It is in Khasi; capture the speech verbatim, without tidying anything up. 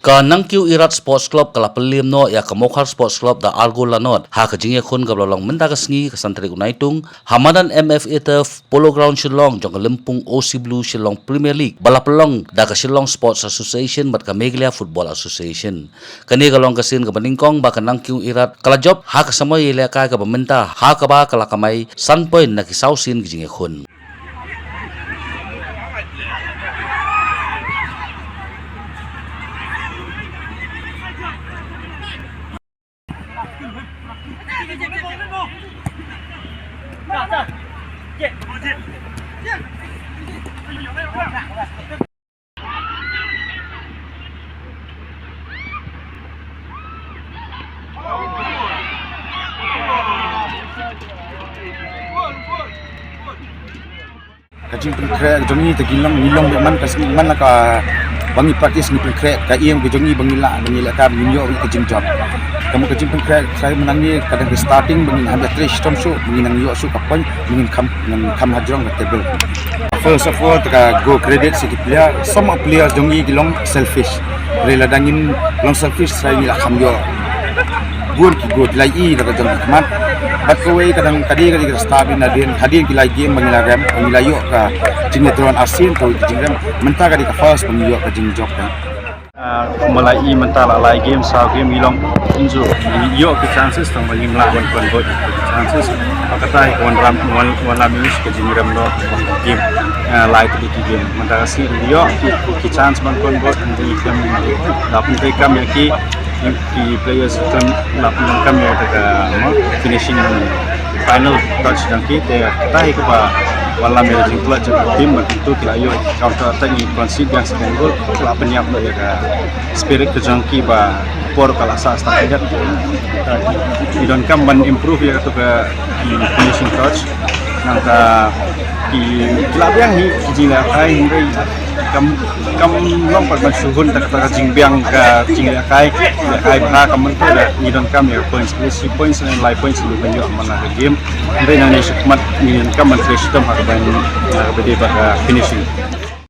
Ka Nangkiew Irat Sports Club ka la pynliem noh ïa ka Mawkhar Sports Club da ar gol la nod ha ka jingïakhun kaba la long mynta ka sngi ka san tarik u Naitung ha madan M F A Turf, Polo Ground Shillong jong ka lympung O C Blue Shillong Premier League ba la pynlong da ka Shillong Sports Association bad ka Meghalaya Football Association. Kane ka long ka sien kaba nyngkong ba ka Nangkiew Irat ka la jop ha ka samoi ïalehkai kaba mynta ha kaba ka la kamai san point na ki saw sien ki jingïakhun. Ka jingpynkhreh jong ngi te ki long, ngi long bad man ka sngi man la ka ba ngi practice ngi pynkhreh ka aim ka jong ngi ba ngi lah ba ngi leh ka ba ngi ïoh ka jingjop. Ka mut ka jingpynkhreh sa mynta ngi ka dang ka starting ba ngi hap ïatrei shitom shuh ba ngi nang ïoh shuh ka point ba ngin kham, ngin kham hajrong ka table. First of all te ka go credit sha ki player, some of players jong ngi ki long selfish. Hynrei lada ngin long selfish sa ngi la kham ïoh. Bun ki go la i da ka jong ki khmat. Bad kawei ka dang ka dei ka dei ka start in hadien, hadien ki la game ba ngi la rem, ba ngi la ïoh ka jingïadon arsien kawei ka jingrem. Mynta ka dei ka first ba ngi ïoh ka jingjop ka. Ah, kumba la i mynta la lai game, saw game ngi long kumjuh. Ngi ïoh ki chances tang ba ngim lah ban convert ki chances. Ba kata hi ka wan ram, wan, wan lam ïa ka jingrem noh game. Ah, lai tylli ki game. Mynta ka sngi ngi ïoh ki, ki chance ban convert, ngi kem la pyntrei kam ïa ki, ki players kan la pyntrei kam ïa ka, mo, finishing final touch jong ki, te kata hi kaba wan lam ïa ka jingtlot jong ka team, ba kito ki la ïoh counter attack, ngi concede biang second goal, la pynïap noh ïa ka spirit ka jong ki ba por ka la sah start ka jat. Ngi donkam ban improve ïa kato ka finishing touch. Nangta ki, ki la biang hi ki jinglehkai, hynrei kam, kam long pat ban shu hun ta kata ka jingbiang ka jinglehkai, lehkai bha ka mynta da ngi donkam ïa ka points, at least three points ne lai points ngi ban ïoh man la ka game. Hynrei nangne shakhmat ngi donkam ban trei shitom ha kaba, ha kaba dei bad ka finishing.